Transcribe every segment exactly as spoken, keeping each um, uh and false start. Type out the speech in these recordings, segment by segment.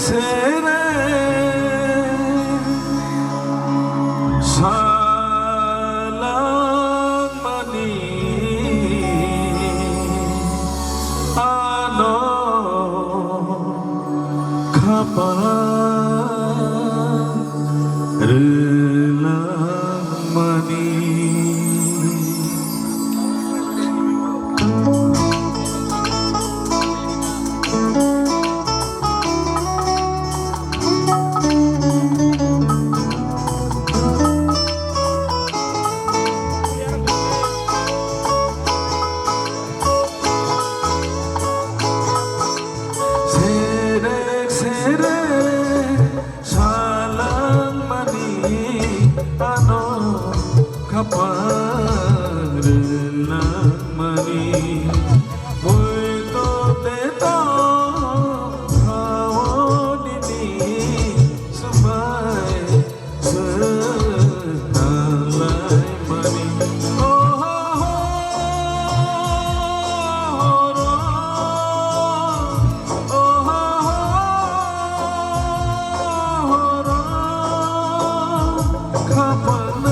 Sere salangmani ano khapang rwlangmani. Serek serek salangmani ano khapang rwlangmani. Poito teto khao nini swmai swkang laimani. Oho ho, horo, oho ho, horo, khapang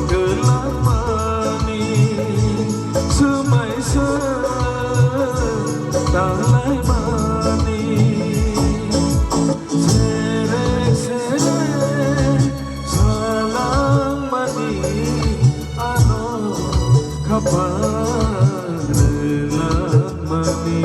rwlangmani, swmai swkang laimani. Sere sere salangmani, ano khapang rwlangmani.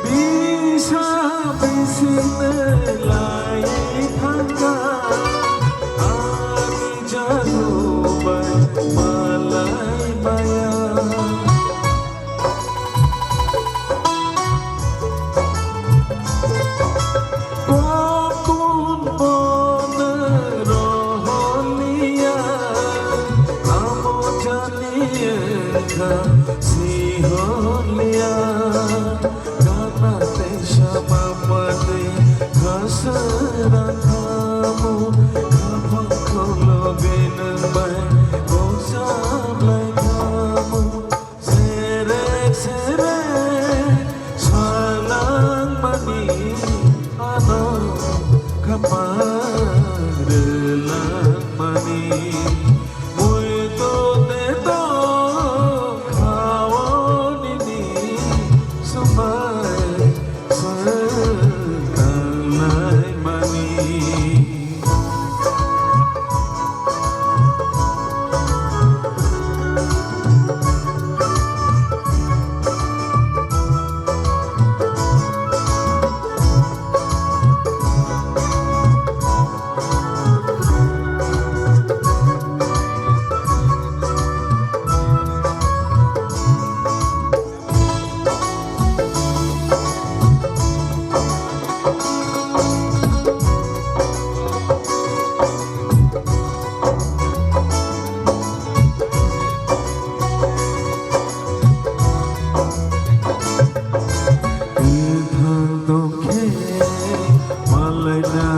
Bisa bisingni lai thangkha, ani janu bai malai maya. Kokun bono roholiya, amo jani wngkha siholiya. Gana teisa mapatwi khaswrang khamu, khaphang kholo benang bai bosa blai khamu. Serek serek salangmani, ano khapang rwlangmani. Muitu teto khao nini swmai swkang laimani. Kwthang tongkhe malaina